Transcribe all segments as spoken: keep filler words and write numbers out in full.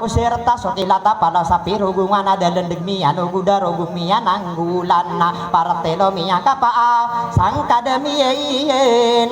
Sirta so kilata palaw sa pirogongan a dalendeg miyan o goda rogo miyan anggolan na partelo miyan kapaa sangkad miyanan.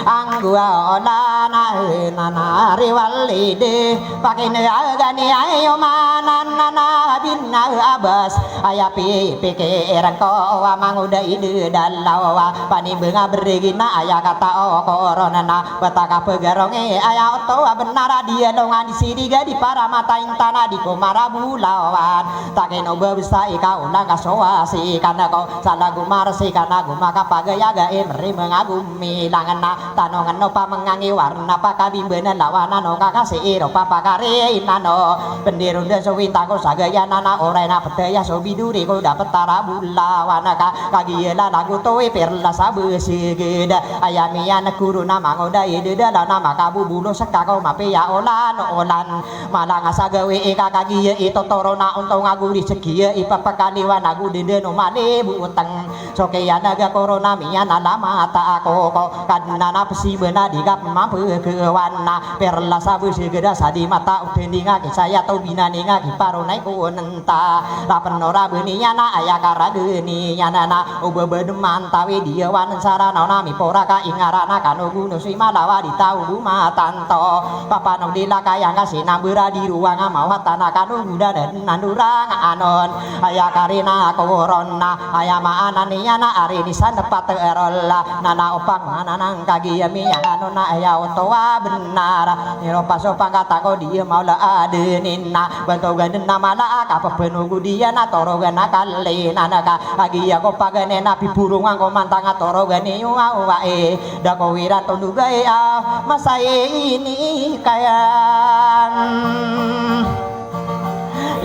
Anggolan na nana riwalide pakine agani ayo manan nana binna abas. Aya pipikirn ko a mangoda i dedalaw a panimbang a beregi na aya katao ko ron na bata ka pegarongi aya oto a benar a diyalongan di siriga di para mata intan a di ko marabulawan. Takino bebesa ika olang ka so wasi kana ko salago marsi kana go makapagaya ga imri mengago milangan na tanongan o pamengangi warna pakabimbanan lawanan o kakasi iro papakari inano. Pendiron da so wintang ko sagaya nana oray na petaya so biduri ko da petara bulawan ka kagiya lalago to i pirla sa beseged. Aya miyan goro na mangoda i dedalaw na makabubulo seka ko mapiya olan olan. Malanga sa gawi ika kagiya i totoro na ontong ago di sekiya i papakaliwan ago deden o malibo oteng. So kiyan a ga korona miyan a lamata ako ko kadnan a pesiban a di ka pemampekewan na pirla sa beseged a sa di mata o tending a kisaya to binaning a kiparonay ko nenta. Lapen o raben iyan a aya karagen iyan na o bebed mantawi diyawan sarana o na mipora ka ingaran a kano gono si malawa di taw go matanto. Papanong di lakay angka sinambera di ruwang a mawatan a kano goda den nandorang anon. Aya karina koron na aya maana niyan a ari ni sandepat erol a nana opang mananang kagiya miyan ano na aya oto a benar. Iro paso pangkatako di maola adenin na bantogan den na mala a kapepenogo diyan a torogan a kalinan ka agiya ko pagane na pipurongan ko mantang a torogan iyo a wae da ko wiran tondogai a masai ini kayan.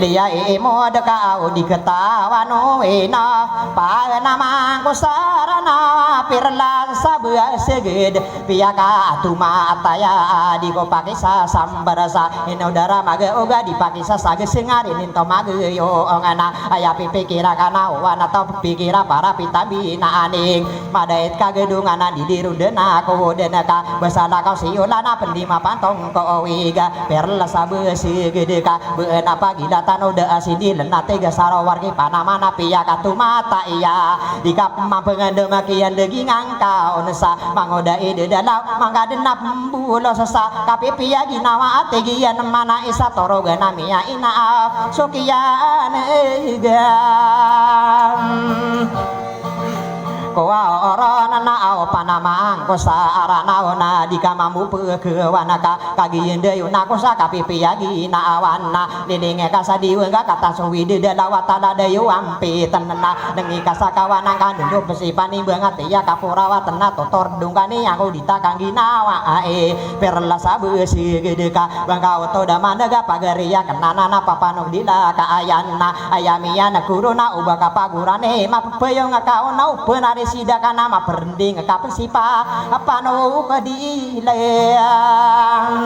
Liya imo deka aw di ketawan o ina panamang ko sarana pirlan sa bea seged. Piyaka atoma ataya a di ko pakisasambar sa ino dara maga oga di pakisasaga sengari ninto magayo ngana aya pipikira kana wana to pipikira para pitabina aning madait kagedongan a di di roden ako den ka basala kaw siyolan a pendi mapantong ko owiga perla sa beseged ka been a pagilatan o da a sindilen a tiga saro wargi panamana piyaka tomata iya di ka pemampengan da makiyan daging angka onesa mangoda i dedalaw mangkaden a pembulos sa kapipiya ginawa a tigiyan mana isa torogan a miya ina a so kiyan egan. Kowa oron na aw panamang ko sa aranaw na di ka mambo pekewan ka kagiyan dayo na ko sa kapipiya ginawa na liling ka sa diweng ka kata so wide dalawa tala dayo ampiten na nengi ka sa kawanan ka dondo pesipan imbang a tiya kaporawat na totor dongkani ako di ta kangginawa ae perla sa beseged ka bangka oto da mandaga pagariya kenana na papanog di la kaayan na aya miyan a korona o ba ka pagorane mapepeyo nga kaona o penari sida kana maperending ka pesipa apano ka di layang.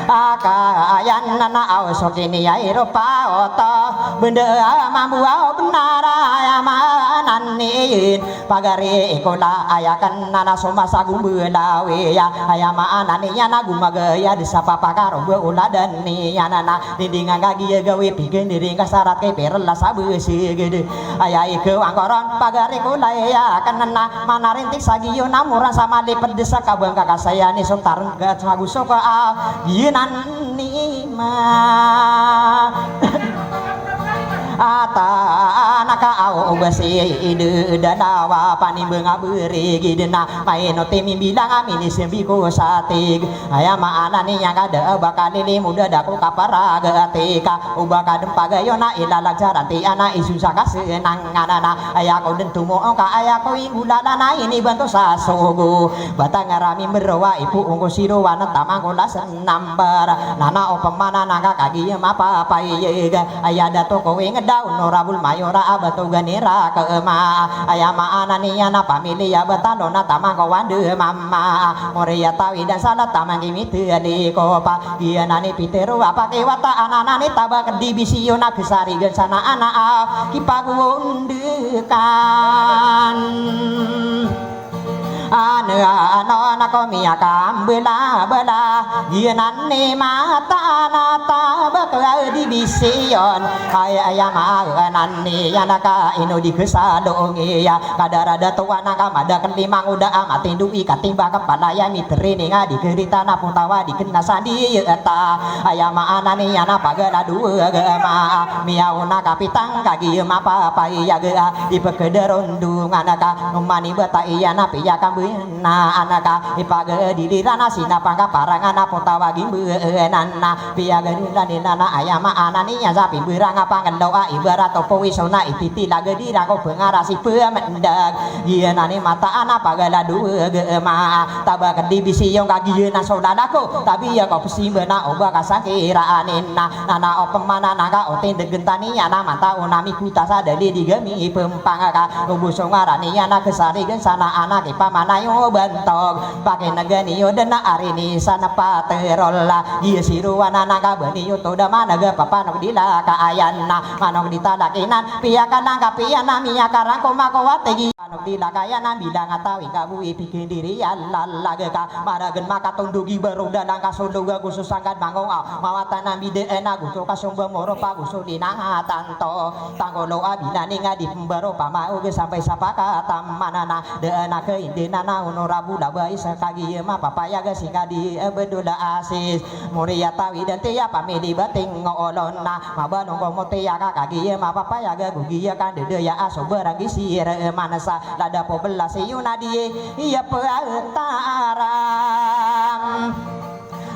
Aka ayan na aw so kini ay ropa oto benda mambo aw benara aya manan nin pagari ikola aya kenana so masa gumbelawi ya aya maana niyan a gumagaya di sa papakaro be oladan niyan na dindingan ka giya gawi pigen diring ka sarat kay perla sa beseged aya ikew angkoron pagari ikola aya kenana manarintik sa giyo na moran sa maliped di sa kabang kakasayani so tarenggat sa gusok a giyanan nima. Ata anaka aw obasi ide dalawa panimbang a berigi dena maino timi bilang a minisembi ko satig aya maana niyan ka da bakal ilimo da da ko kaparaga tika o bakal dempagayo na ilalagsaran ti ana isun sa kasenangan na aya ko den tumoong ka aya ko inggolan na ini banto sa sogo batang a rami merowa ipo ongko sirowan tamang ko lasan nambar nana o pemana nangka kagiya mapapayeg aya dato ko wing daw norabol mayora a batogan ira kema aya maana niyan a pamiliya batalo na tamang ko wande mama moriya tawi dan salat tamang kimite ali ko pa giya nani pitero a pakiwata ananani tabak di bisiyo na kesarigan sana ana a kipagondekan. Ane Ano na ko miyakambela-bela, giyanan i mataan a tabak a di bisiyon. Ay, aya maana niyan a ka ino di kesalong iya. Kadar a da towa na ka madakel i mangoda a matindo i katimbang kepala iya, miterening a di kerita na potawa di kena sa di eta. Aya maana niyan a pagalado a gama. Miyaona kapitang kagiya mapapayag a di pekederondongan ka. Omani bata iyan a piyakambenaan ka, ipagadiliran a sinapang ka parangan a potawa gimbenan na piyagadilan inan a aya maana niyan sa pimberang a pangelo a ibarat o powiso na ititilag a di rako pengarasi pemendag. Giyanan i mataan a pagalado a gama. Tabak di bisiyon ka giyanan so lalako. Tabiya ko pesimba na oba ka sangkiraan inan. Nana o pemana na ka o tindegen taniyan a mantao na mikuta sa dali di gami pempang ka. Obo so ngaran iyan a kesarigen sana anak i pamanayo bantog. Pakinegen iyo den a ari ni san paterol a. Giya sirowan a nangka beniyo to da maneg a papanog di laka ayan na manog di talak inan. Piyakalangkap iyan a miyakarangkom ako a tegi. Panog di laka ayan a bilang a tawi ka bo i pikindiri a lalag ka. Maragen makatondog i baro da langka so loga go so sangkad mangongaw. Mawatan a bidaan a go so kasomba moro pa go so di nangatan to. Tangkolo a binaning a di pembaro pamaog sampay sa pakataman na. Daan a kaindinan a onorabol a bai sa kagiya mapapayag a singkadi a bedol a asis. Moriya tawi dan tiya pamili bating olon na. Mabalong ko motiya ka kagiya mapapayag a gogiya kandedaya a so barang gisir manasa. Lada po belas iyo na di iya pataram.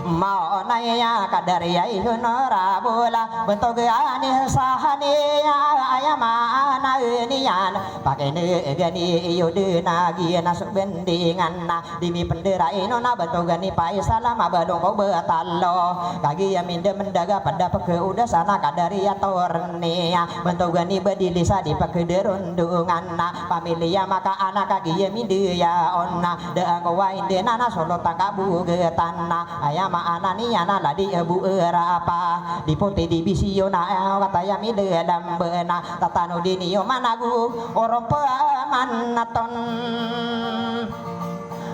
Maona iya kadar iya iyon a rabola. Bentogan i sahan iya aya maana niyan. Pakinegen iyo den a giya na so bendingan na. Di mipendera ino na bentogan i paisala mabalong ko betalo. Kagiya minda mendaga pada peke uda sana kadar iya torniya. Bentogan i badili sa di pekederondongan na. Pamiliya maka anak kagiya minda iya on na. Daan ko wain den a na solo tangka bugetan na. Aya maana niyan a ladi a buerapa. Di poti di bisiyo na, eh, kataya midalam bena. Tatano di niyo manago, orom pamanaton.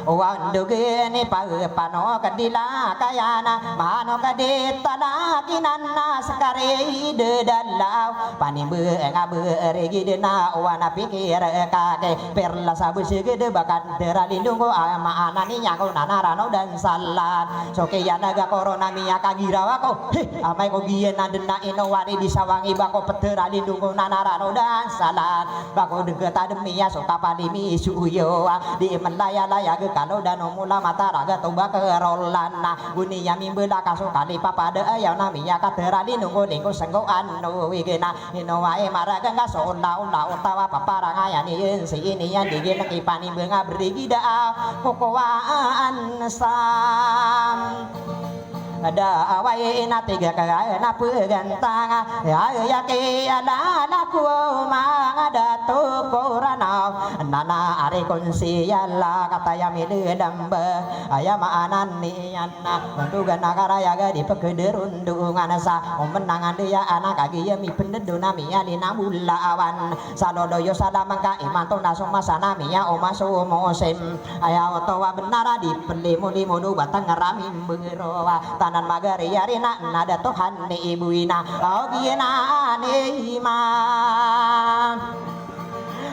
Wan dogen i pagpano kadila kayana, mano kadita lakinan na sekari dedalaw. Panimbe nga berigi dena wana pikir kake. Perla sabu segede bakan deralindung ko, ah, maana niyan ko nanarano dan salan. So kiyan a ga korona miyakagiraw ako. He, amay ko giyanan den a ino wani di sawangi ba ko peteralindong ko nanarano dan salan. Ba ko degeta den miya so kapali mi suyo. Di melaya-laya ge kalo dan omula mataraga to ba kerolan na. Guni ya mimbela ka so kali papada ayaw na miyakateralindong ko lingko sengko ano wigena. Ino wa i maraga nga so ola-ola o tawa paparangaya niyan si iniyan di gilek i panimba nga berigi da a kokowaan sam. Da a wa i ina tiga ka na pegantang ya ya ki ala na ko manga dato ko Ranaw. Nana ari kon si ala kataya miledamba aya maanan niyan. Na, ondogan a karaya ga di pekederondongan sa, omen a nga ndiya anak a giya mipendedon a miyalin a mulawan. Sa loloyo sa lamang ka imanto na so masa na miyaoma so mosim. Aya oto a benar a di pelimo-limo do batang rami mbero a tanan magari-ari na, na da Tuhan ni ibu ina. Aw giya na ni ima.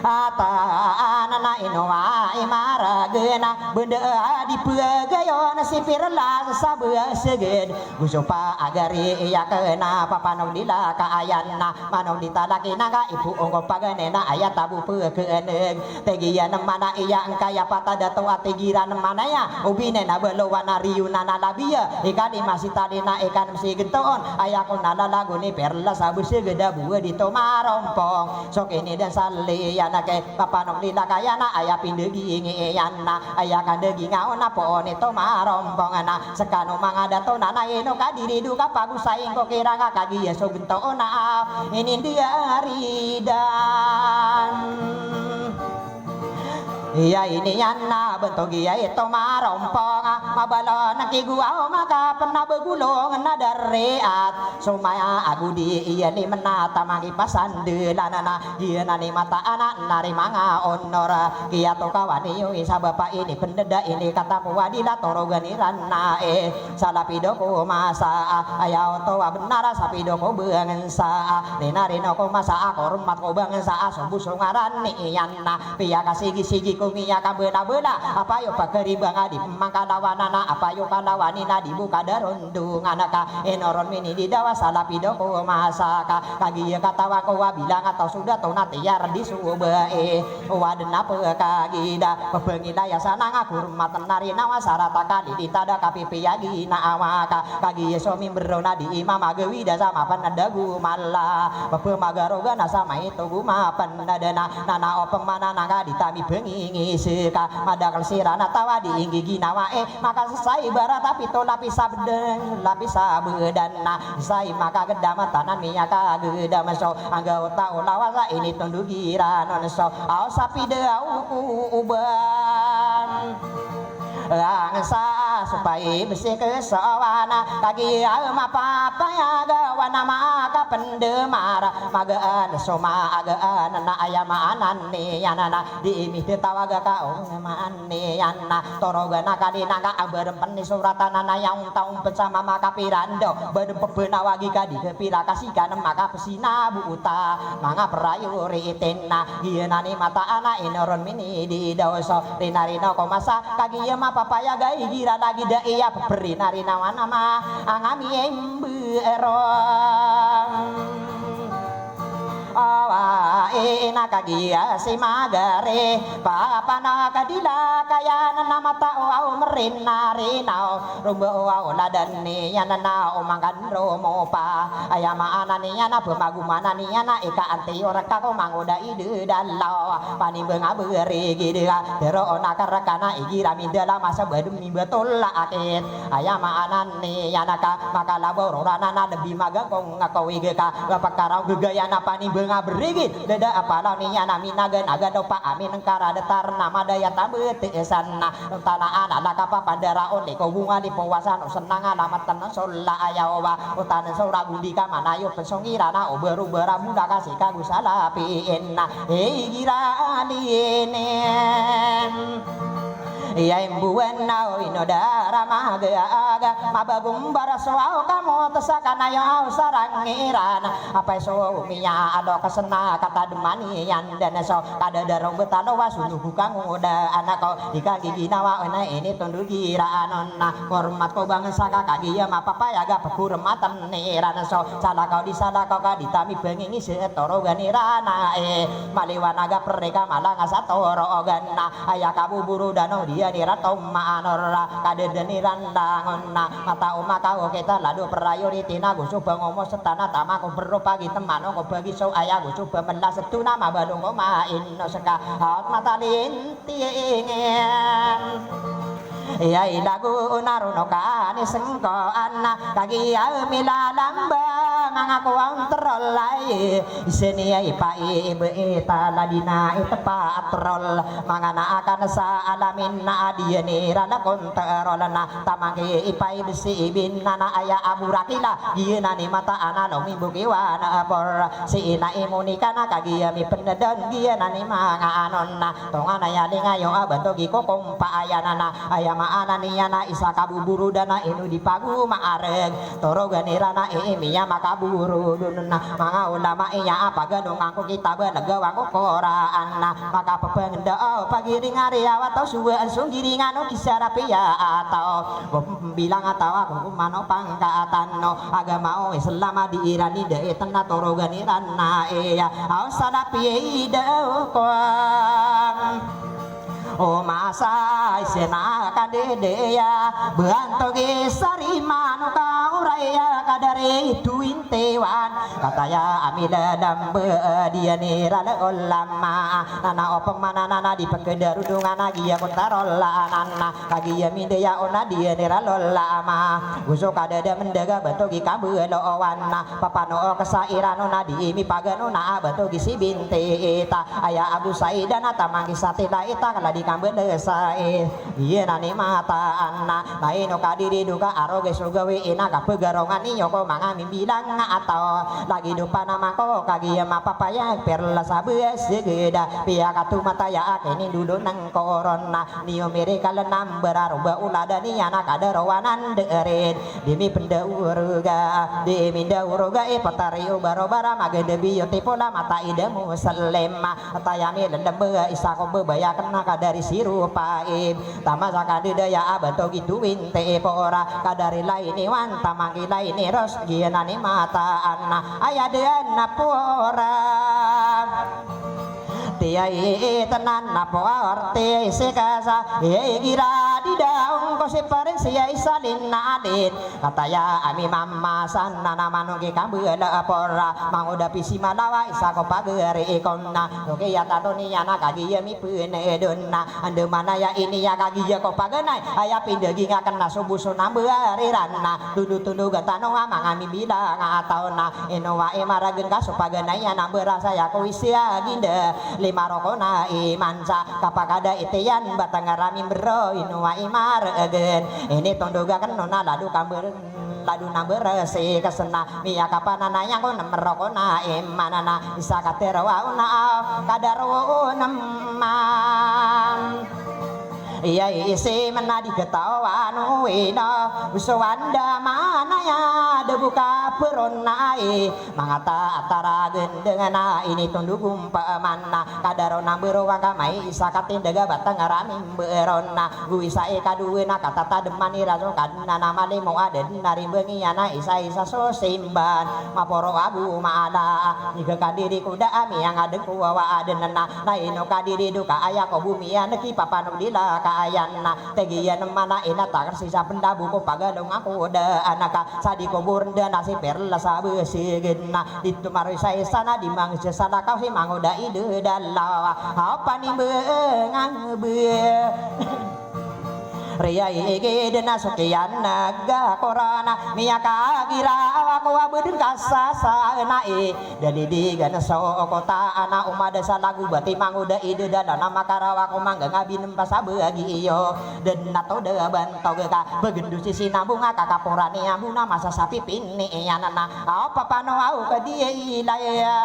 Ataan na ino a i maragena, benda a di pegayon si pirla sa beseged. Guso pa agari iya kena papanog di laka ayan na, manog di talaki na ka ipo ongko pagane na aya tabo pekeneg. Tegiyan mana iya engkaya patada to a tegiran mana ya, obine na belowan a riyo na na labiya. Ikalima si tali na ikanem si gentoon, aya ko na lalago ni pirla sa beseged a buwa di to marompong. So kini den sali ya na ke Papanog di laka ayan na aya pindegi ngiyan na aya kandegi nga ona poon ito marompong na sekano manga dato na na ino kadiri do kapagosay ko kiranga kagiya so gento ona ini ndiya ridan. Iya ini yana bentog iya ito marompong, mabalo na kigo aw makapen na begulong na dariat. Somaya ago di iya ni mena tamang i pasandelan na, iya na ni mataan a nari manga onor. Kiya to kawan iyo i sabap a ini pendeda ini katapo a di la torogan iran na e. Sa lapido ko masa a, aya oto a benar a sapido ko bangsa a. Rinarino ko masa a, kormat ko bangsa a, so bo so ngaran iyan na. Piya kasigi-sigi ko miya kabela-bela, apayo pakaribang a di pemangkalawanan a, apayo kalawanin a di bo kadarondongan ka. Inoron mini di dawa sa lapido ko masa ka. Kagiya katawan ko a bilang a taw so dato na tiyar di so bae. Waden a pekagida, pepengilaya sa nanga kormat na rinawa sa rata kali di tada kapipiya ginawa ka. Kagiya so mimbero na di imam a gawida sa mapened a gomala. Pepemagarogan a sa maito gomapendad na, nana o pemana nanga di tami pengingis ka. Madakel siran a tawa di inggiginawa e, makasesay barat a pito lapis a beden, lapis a bedan na. Isay makagedam a tanan miyakagedam so angga o taw lawas a initondog iran on so aw sapida aw ko oban. Ang sa sopay besik so wana kagiya mapapayag a wana makapendemar magaan so maagaan na aya maanan iyan na di imitetawaga ka o maan iyan na torogan a kadi nanga a berempen ni soratan a nayang taw pen sa mamakapirando. Badem pebenawagi ka di kepira kasi ka na makapesinabuta. Manga priority na giya na ni mataan a inoron mini di daw so rinarino ko masa kagiya mapapayag a igira lagi da iya peperinarinawan a ma angami emberon. Awa ina kagiya si magari papa na kadila kaya na namata o aw merinarinaw. Romba o aw ladan niyan na o mangkan romopa. Aya maana niyan na pemagumana niyan na ika antiyo reka ko mangoda ide dalaw. Panimbang a berigid ka. Tero o nakar reka na igira mindala masa badem mimbatol la akit. Aya maana niyan ka makalabaw rorana na lebi magangkong ngakawig ka. Gapakaraw gagaya na panimbang a berigid. Dada apalaw niyan a minaganagan o pa amin ngkara datar na madaya tambet isan na. Tanaan a lakapapandara o liko bunga di powasan o senang a lamatan o sola ayaw ba. O tanan so ragundi ka manayo pen so ngiran a o baro bara bula ka si kago salapiin na. Hey, gira alinen. Iya imbuan na o ino dara magaga. Mabagong bara so aw kamo tesakanayo aw sarangiran. Apay so miya alo kasena katademani yan dan so kadadaro betalo wa sunugu kangoda anako. Ika giginawa o na ini tondogira anon na kormat ko bangsa ka kagiya mapapayag a pekormatan iran so salakaw di salakaw ka di tami pengingis torogan iran a e maliwanag a pereka malangas a torogan na aya kabuburu dano diyan iran to maanor a kadeden iran dangon na mata o makaw kita lado priority na go so pengomos tana tama ko perro pagi temano ko pagi so aya go so pemelas tuna mabalong ko main no seka aot matalin Tiyingin. Iya ilago na rono kani sengkoan na kagiya milalamba manga kowan terolay. Iseniya ipai ibe itala dina itepa terol manga na akan sa alamin na adiyan ira lakon terol na tamang ki ipai besi ibin na na aya aburakila. Giyanan i mataan a lomimbog i wana a por si ina i monika na kagiya mipenedon giyanan i manga anon na tongan a yaling ayo a bantog i kokompaayan na aya maana niyan na isa kabuborodan a ino di pagomaareg torogan iran a ii miya makaborodon na manga olama iya a pagadongan ko kitab a legawan ko Koraan na makapepengenda o pagiring a riyaw a taw suwaan so nggiringan o kisarapiya a taw. Bilang a taw a kokoman o pangkaatan o agama o Islam a di iran i da i tena torogan iran na iya aw salap iya i da o kowan. O masa i sena kadede iya bantog i sariman o kaoraya Kadari twenty-one, kataya a milalamba a diyan i rala olama. Nana opama nana na di pagkadarodongan a giya ko tarola nana. Kagiya mindaya o na diyan i rala olama. Goso kadada mendaga banto gi kambalowan na. Papano o kasa iran o na di mipagano na a banto gi sibinti ita. Aya ago sa idan a tamang gi satila ita kala di kambalasa i. Iyan a ni mataan na, na ino kadiri doka a rogi so gawii na kapagarongan iyo ko manga mimbilang a taw. Lagid o panamang ko kagiya mapapayag perla sa bes segeda. Piyakatomataya a kinindolonang ko ron na. Niyo mirikal nambara roba oladan iyan a kadarowanan deerid. Di mipenda uroga, di minda uroga i patari o barobara maganda biyo tipola mata ida mo salema. Ataya milalamba isa ko babaya kena kadari zero five. Tama sa kadadaya a banto gi twenty-four. Kadari laini wan tamang gi laini ros giyan a ni mataan na. Aya daan na pora. Tiyai tenan na pora tiyai sikasa. Igira di daong ko si parin siyai salin na alin. Kataya a mimamasan na naman o gi kambala pora. Mangoda pisi malawa isa ko pagari ikon na. Oke ya tato niyan a kagiya mi penedon na. Anda mana ya ini ya kagiya ko paganay. Aya pindaging aken na so boso nambari ran na. Tundotundog a tano a manga mibilang a taw na. Ino wa i maragen ka so paganay a nambara saya ko isi a ginda. Lima roko na iman sa kapakada itiyan batang a ramimbero. Ino wa i maragen. Ini tundog aken no na lado kamber. Lado nambara si kasena miyakapananaya ko nem roko na iman na isa katerowa o na a kadaro o neman. Iya isi mena di ketawa no ino so anda manaya de buka peron na i. Mangata atara gendeng na ini tundog umpa mana kadaro nambaro wangka mai isa katindaga batang a ramimbero na. Go isa i kadowa na katatademan i raso kadena na malimo a deden a rimbangiyan a isa-isa so simban. Maporo ago maala. Iga kadiri ko da a miyangadeng ko wawa a denen na. Na ino kadiri doka aya ko bomiyan kipapanogdila ka ayan na. Tegiyan mana ina takar sisa pendabo ko pagalong ako da anaka. Sa di ko borenda na si perla sa besigen na. Di tomaroy sa isa na di mangisa salakaw si mangoda i dedalaw. Aw panimbengan be. Riya i igi dena so kiyan naga korana miyakagira awa ko abeden kasasa na i. Dadi di gana so kota ana umada sa lagu bati mangoda i dedalaw na makarawa ko mangga ngabin empas a bagi iyo. Deden na to da bantog ka bagendo si sinambong a kakaporani ambo na masa sa pipini iyan na. Aw papano aw kadiya ilaya.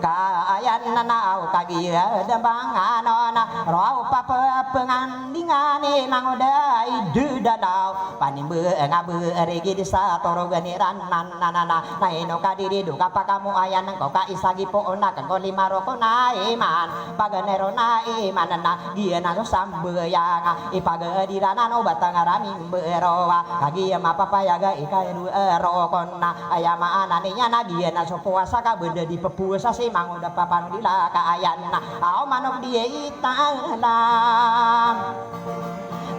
Ka ayan na na aw kagiya da bangano na. Ro aw papapengandingan i mangoda i dedalaw. Panimbengan be rigi di sa torogan iran na na na na. Na ino kadiri doka pakamo ayan ko ka isa gi poon na kangko lima roko na iman. Paganay ro na iman na giya na so sambayang a ipagadiran ano batang a ramimbero a kagiya mapapayag a ikadowa roko na. Aya maana niyan a giya na so powasa ka benda di pepuwasa si mangoda papanogdila ka ayan na. Aw manogdiya i talam.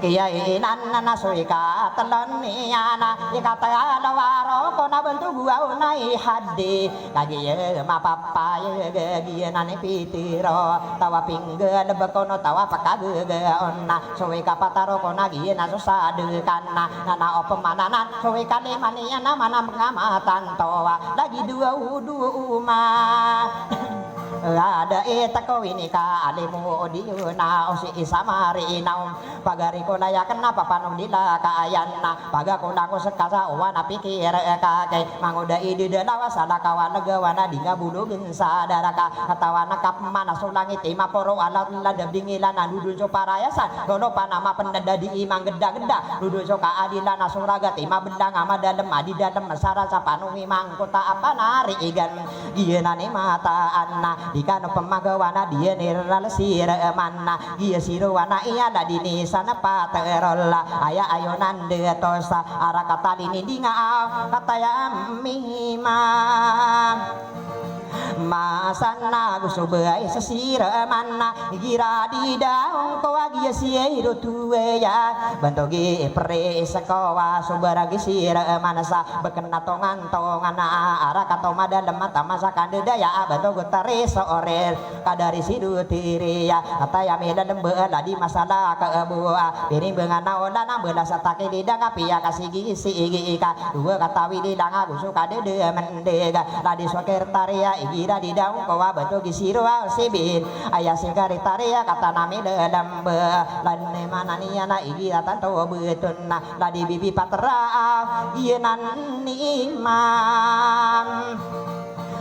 Kiya inan na so ikatelon iyan a ikatelo a roko na bentog o aw na i hadi. Kagiya mapapayag a giya na ni pitiro tawa pinggalebek ono tawa pekagagaon na. So ikapat a roko na giya na so sadekan na. Na na opama na na so ikalima niyan a mana mengamatan towa lagi dowa o dowa uma. Ada i tekaw ini ka alimo o diyo na o si isa mari inaw. Pagari ko na yaken na papanogdila ka ayan na. Paga ko na ko sekasa owa na pikir ka kay mangoda i dedalaw a salakaw a legawan a di nga bologen sa daraka. Katawan a kapemana so langit i maporo a lad-, ladab di ngilan a dodon so parayasan. Lolo pana mapendad a di i manggedageda. Dodon so kaadilan a so ragat i mabelang a madalem a di dalem a sara sa panong i mangkota a panarigan. Giya na ni mataan na di kano pemagawan a diyan i ralesir eman na. Giya siro wana iya ladini sa na paterol a aya ayo nande tosa ara katalini di nga a kataya mima. Masan na go so bais a siraman na igira di daong ko a giya siyay roto aya. Bantogi ipri iska wa so baragi siraman sa bkn a tongan-tongan a ara kato madalm a tama sa kandadaya a bantogi tari so orir. Kadari si dotiriya kataya milalmba ladi masala ka abo a pirimbangan a olan a mbala sa takilidang a piya kasigi-sigi ka dowa katawi di langa go so kadadamn dega ladi so kertariya igira di daong ko a bantogi siro a sibin aya si kertariya katana milalmba ladi maana niyan a igira tanto btn na ladi bibi patra a giyanan imam.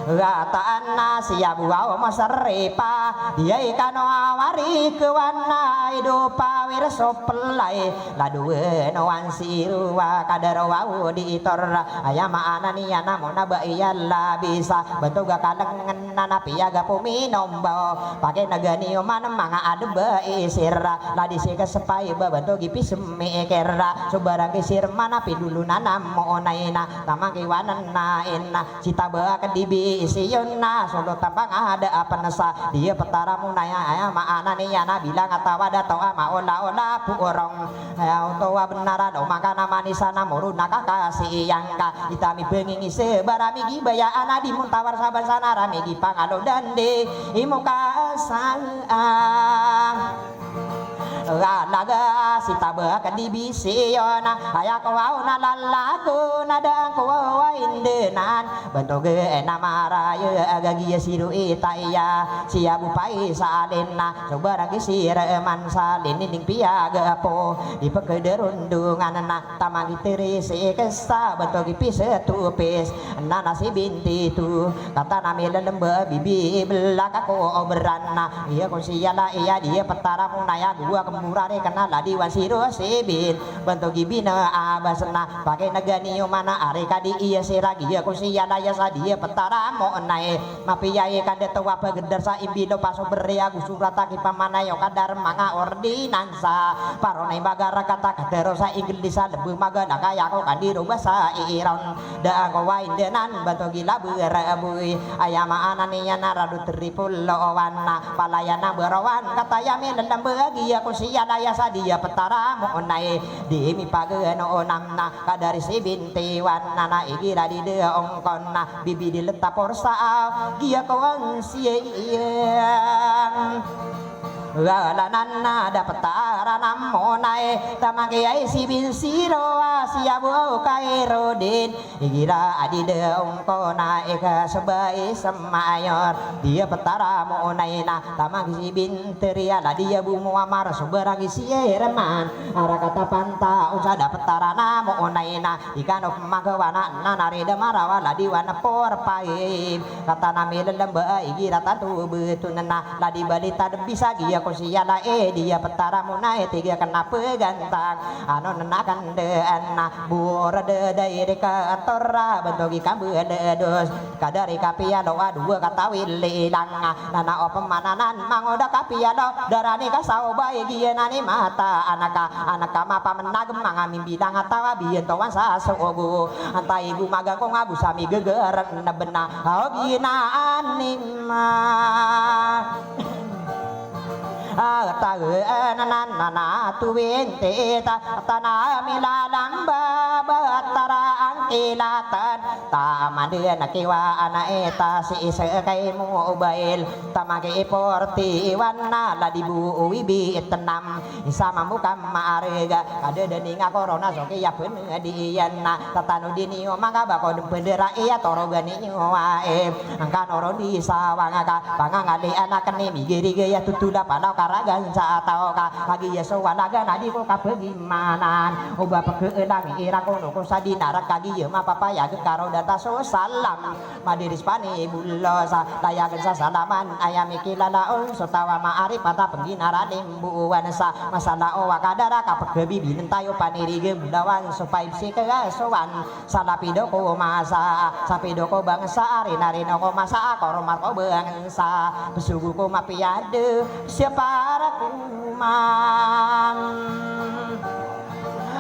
Gataan na siya bo a o masaripa diyay kano a wari kwana ido pawir so play. Ladowen o wan siro a kadaro a o di itor aya maana niyan a mona ba iya labisa bantoga kalngnana piyaga pominombo pakinagani o man manga adba isira ladi si kasapay ba bantogi pismikira so baragi sirman a pidolonan a moonay na tamang kiwanan na ina sitaba kadibi siyon na solo tapang ada a panasa diya pataramon aya aya maana niyan a bilang a tawad a taw a maola-ola porong. Aya oto a bnar a daw maka na manisa na moro na kakasiyang ka itami pangingise barami gibayaan a di montawar sa bansa na rami gipangalo dandi imo kasaan. Galaga sitaba kadibi siyon aya ko a o na lalago na daan ko a indanan. Bantogi na maraya a gagiya siro itaya siya bo pay sa alin na so baragi siraman sa alin inding piyaga po di pkdarondongan na tamang itiri si kesa bantogi pisa topis na na si binti to katana milalmba bibi blaka ko obran na iya ko siya la iya diya pataramon aya go a kmborari kna ladi wan siro sibin bantogi bina abas na pakinagani o mana ari kadi iya sira giya ko siya la iya sa diya pataramon ay mapiya i kadato a pagdar sa imbilo paso beri a go surat a kipamanay o kadar manga ordinansa paronay maga rakata kadaro sa inglis a lbi maga na kaya ko kandiro basa iron daan ko a indanan bantogi labi raboy aya maana niyan a rado tripol o wan na palayan a barawan kataya milalmba giya ko siya la iya sa diya pataramon ay di mipagano onam na kadari si binti wan na na igira di daong kon na bibi di leta porsa a giya ko wan siya iyan. Galanan na da pataran a monay tamang kiyay si bin siro a siya bo kay rodin igira a di daong ko na ika so bai sa mayor diya pataramon ay na tamang si bin teri a la diya bo mo amar so baragi siya iraman ara kata panta on sa da pataran a monay na ikano pemagawa na na nari da marawa la di wan a por paib. Katana milalmba igira tanto btn na la di balita dbi sa giya ko siya la e diya pataramon ay tiga kna pegantang ano na kandaan na bora da da iri ka ator a bantogi kambala dos kadari kapiya lo a dowa katawi lilang na na opamananan mangoda kapiya lo darani ka sa o bai giya na ni mata anaka anaka mapamenag manga mimbilang a tawa biyan to wan sa sogo. Antay go maga ko nga go sa migeger na bena a o ginaan ni ma. A tagaan na na na tuwinti ta tana milalamba ba tara ang ilatan ta mandi na kiwa ana ita si isa kay mobile ta magi iporti iwan na la di bo wibi itanam. Isa mambo ka maarega kada dani nga korona so kiya pn di iyan na tatano di niyo manga bako dn pndera iya torogan iyo ae angka noro di sawang ka pangangali anak ni migiri gaya tutula palaw karagan sa ataw ka agi iya so walagan adi ko kapagimanan oba pkeelang ira kono ko sa di narak agi iya mapapayag karo data so salam. Madiris pani bulos a layagen sa salaman aya mikilalaon so tawa maaripata pengginaranim buwan sa masala o wakadara kapekebibinen tayo panirige bulawan so paib si kegasowan sa lapido ko masa sapido ko bangsa arinarino ko masa a koromat ko bangsa pesugu ko mapiyade siya para kuman.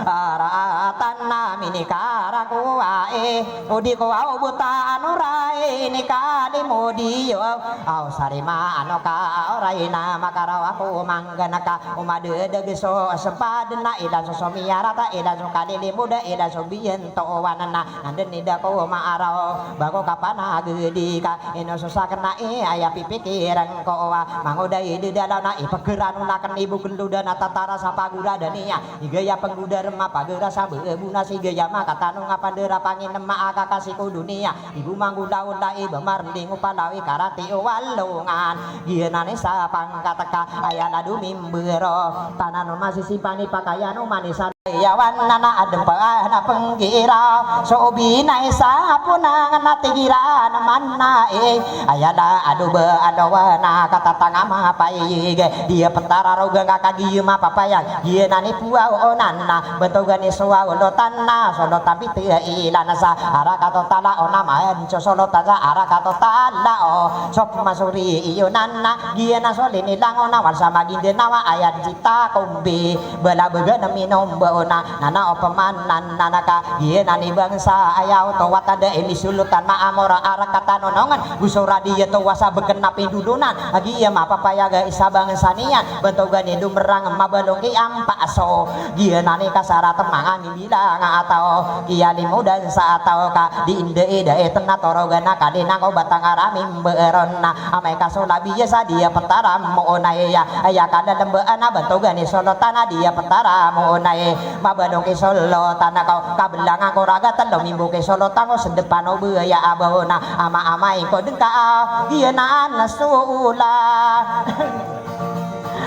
Araatan na minikara ko ae odi ko aw butaan Oray ni kalimodiyo, aw sarimaan o ka, oray na makaraw ako mangganaka, o madedeg so sempad na ilan so somiyarat, ilan so kalilimod, ilan so biyentowan na, nandeni da ko maaraw, ba ko kapanagedi ka, ino so sakena i, aya pipikiren ko a, mangoday di dalaw na, ipegeran o naken i bogelod na tatara sa pagoradan iya, igaya penggodar mapagera sa bebona, sigaya makatanong a pandera panginem a akakasi ko doniya. Ibo manggolaola i ba marending o palaw i karati o walongan. Giyanan i sa pangkateka aya na domimbero. Tanan o masisipan i pakayan o manisan. Iyawan na na adempa na penggira. So obinay sa ponang na tigiran man na i. Aya na adoba alowa na katatanga mapayig. Diya petararoga nga kagiya mapapayag. Giyanan i puwa o nan na. Betogan i so wawlo tan na. So lo tapi Te ilan sa arakato tala o naman so solotan sa arakato tala o so pemasori iyo nan na giya na so linilang o nawal sa maginde nawa ayad sita kombi bala begen minom bo na nana o pemanan na naka giya na ni bangsa ayaw to watanda imi sulutan maamora arakatanonongan gusora diya to wasa beken na pindudonan agi iya mapapayaga isa bangsa niyan bentogan i domerang mabalong ki ampa so giya na ni kasarat mangami Bilang a taw, kiyalimodan sa taw ka, di inda ida iten a torogan a kalina ko batang a ramimberon na, amay ka so labi iya sa diya petaram mo onay iya, aya ka lalembaan a bantogan i solotan a diya petaram mo onay, mabalong ki solotan a kaw, kabelangan ko ragat a lomimbo ki solotan ko sedepan o baya a baw na, ama-amay ko dengka a, giyanan a sola.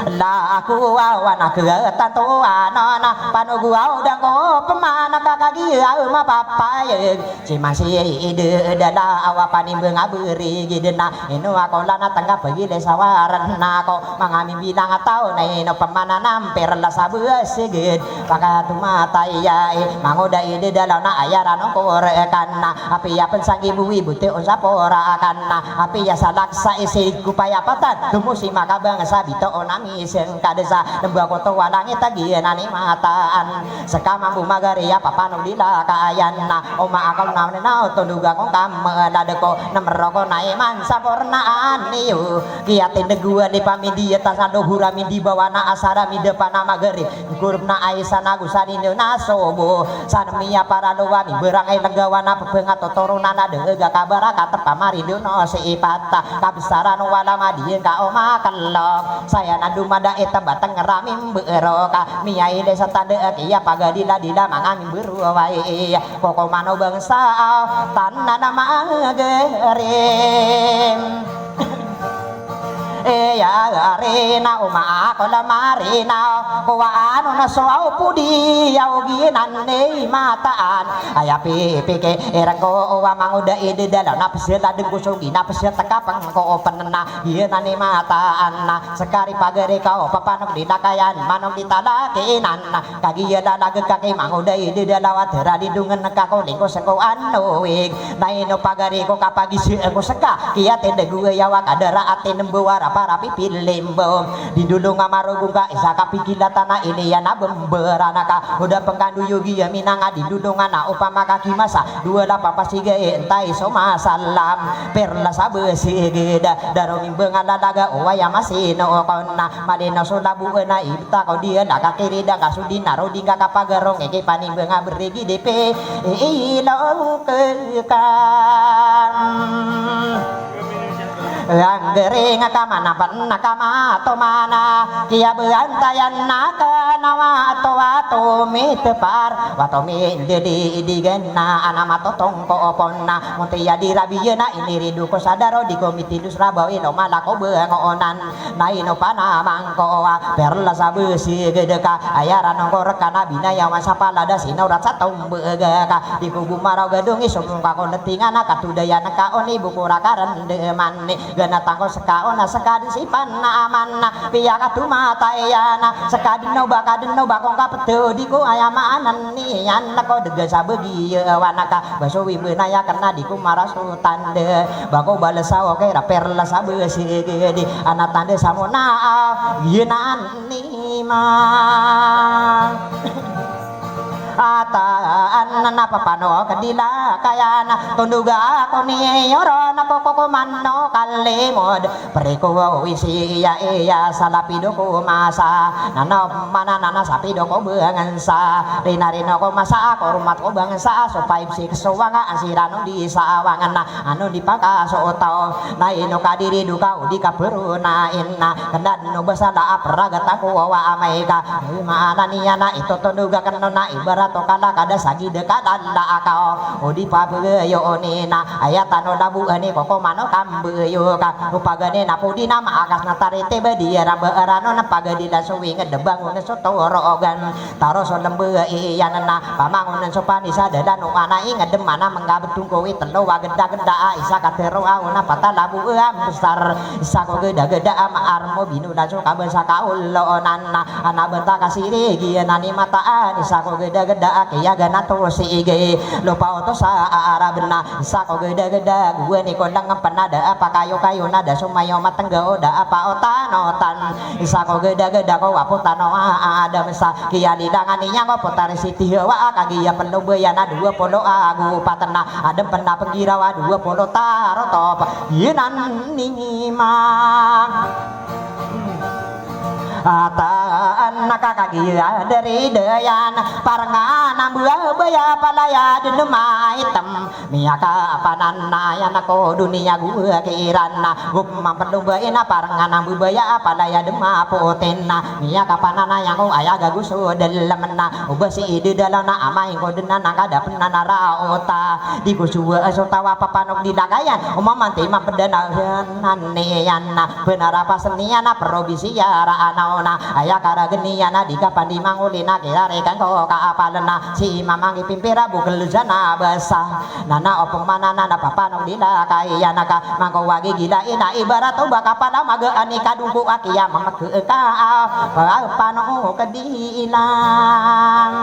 Lakowa wana ketantowan na panogowa o dangko pemana kakagiya mapapayeg. Simasi ide dala awa panimbeng a berigid na ino ako lana tengka pegile sawaran ako mangami bilang a taw na ino pemana namper la sabeseged. Pakatumatay iya i mangoda ide dalaw na ayaran o korekan na apiya pen sanggibo i buti on sa pora akan na apiya salak sa isi gopay a patan tomo si makabang sa bito on a miseng kadesa lemba koto walangit a giyanan i mataan seka mambo magari a papanolila kayan na o maakaw na na o tondog akong kamelad ko nemeroko na iman sa pornaan iyo kiyatindeg wali pamidi a tasa lohura midi bawana asara mida panamagari Gurub na ay sa nago sa nindo na sobo. Sa nemiya para lowa mi berang ay legawa na pepeng a totoro na na dega kabara ka tepa marindo no si ipat. Kabesaran wala madiyen ka o makelok. Saya na dumada ita bateng rami mbero ka. Miya ile sa tanda kiya pagadila-dila mangami beru wai. Koko mano bangsa tan na na magerim. Iya, arina, uma ako la marina, kowaan o na so aw podi, aw giyanan i mataan. Aya pipiki, irengko, owa mangoda i di dalaw, na pesiya ladeng ko so gina, pesiya tekapeng ko o penena, giyanan i mataan na, sekari pagari ka o papanok di lakayan, manok di talakinan na, Kagiya lalag ka ki mangoda i di dalaw a tera di dongen ka ko lingkos ko anowig. Na ino pagari ko kapagisi ko seka. Kiya tindeg o yawa kadara a tinembo a rapa rapi pilimbo. Di dolong a marogo ka isa ka pikilatan a iliyan a bemberan ka. Oda pengkandoyo giya minanga di dolong a na opama ka kimasa. Dowa la papasiga i entay so masalam. Perla sa besigeda. Daro mimbeng a lalaga o waya masino okon na. Malinaw so labo na i Tako diya na kakirida ka so di na rodi nga kapagarong iki panimbang a berigi di pi ilong kekam. Anggering ka mana ban ka mato mana kiya beantayan na ka nawa to ato mitepar wato mindedi idigan na ana matotong ko opon na munti ya di rabiya na inirido ko sadaro di ko mitindus rabaw ino malako bengoonan. Na ino panamangko a perla sa besiged ka ayaran ko rekana binayawan sa palada sinorat sa tombeg ka di ko gomaraw gadong i somong ka ko netingan a katodayan ka oni bokora karendeman ni ganatan ko seka ona seka di si panaaman na piya ka tumatayan na seka deno ba ka deno ba kong kapeteo di ko aya maanan niyan na ko dega sa begiyawan ka baso wibenaya kena di ko maraso tanda Bako balesa o kay raper la sa besi gedi ana tanda sa mona a giyanan ni ma. Ataan Na papanok di lakayan, tondoga ko niyoron ko kokoman o kalimod. Priko isi iya iya sa lapido ko masa. Na na mana na na sapido ko bangsa. Rinarino ko masa ko romat ko bangsa. So five six so wanga an sirano di sawangan na. Ano di pakasotaw na ino kadiri do ka o di kaperonain na. Kandad no basala a pragat ako wa amay ka. Maana niyan na ito tondoga kano na ibarat o kalakada sa gida kadala akaw. O di pabagayo oni na aya tano labo ani kokoman o kambayo ka. O pagani na podi na maakas na tarite ba di ara ba arano na pagadi la so winged bangon so torogan. Taro so lembe iyan na pamangon so panisa dadan o ana inged mana mengabetong ko wi telo a geda geda a isa katero a ona patalabo a besar. Isa ko geda geda a maar mo bino dan so kabasa ka olonan na ana benta kasirigi na ni mataan. Isa ko geda geda a kiyagan a to sige lupa oto sa arab na. Isa ko geda geda guwa ni ko lengen penada a pakayo kayo na da so mayo matengga o da a paotan otan. Isa ko geda geda ko wapotan o a adam sa kiyalidangan iyan ko potari siti hawa a kagiya pelombayan a dua polo ago paten na adem pena penggirawa dua polo tarotop. Inan ni ma. Ataan na kakagiya dari dayan parengan a mbabaya palaya den ma item. Miyakapanan na aya na ko doniya go kiran na go mampelomba ina parengan a mbabaya palaya den ma poten na. Miyakapanan na aya ko aya gago so delemen na. Oba si ide dalaw na amay ko den na nangkada pena na raota. Di ko suwa so tawa papanok di lakayan. Omamanti mapeda na nan iyan na. Benara pasen iyan na perobisi ara anaw na aya karageni iyan na di kapan di mangoli na kirarikan ko kaapalen na si imam ang ipimpira bukel sana basa. Na na opong mana na na papanok di lakayan na ka mangko wagi gila ina ibarat o ba kapala maga ani kadungko a kiya mameke ka papanok di ilang.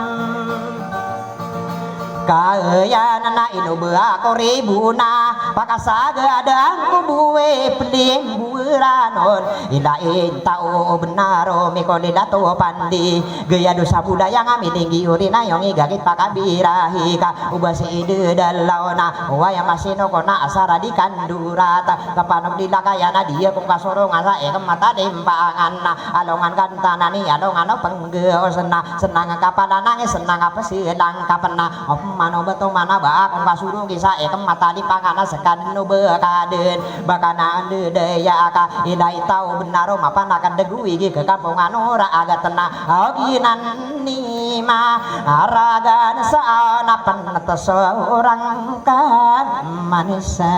Kayan na ino ba ko ribo na pakasagadan ko buwe pelim buweranon. Ila intao o benaro mikolila to pandi gaya dosa budaya nga milinggi ori na yong igagit pakabirahi ka ubasi ide dalaw na waya masino ko na asara di kandurat. Kapanok di lakayan a diya kong kasorongan sa ikem matalimpangan na alongan kantanan i alongan o penggeos na senang kapala nangis senang kapesilang kapena. Opmano beto mana ba akong kasorongi sa ikem matalimpangan na sekaden o bekaden bakana ande daya ka ilay tao benaro mapanakad dego igi kekampongan ora agatena. Oginan ni ma aragan sa napen tesorang ka manisa.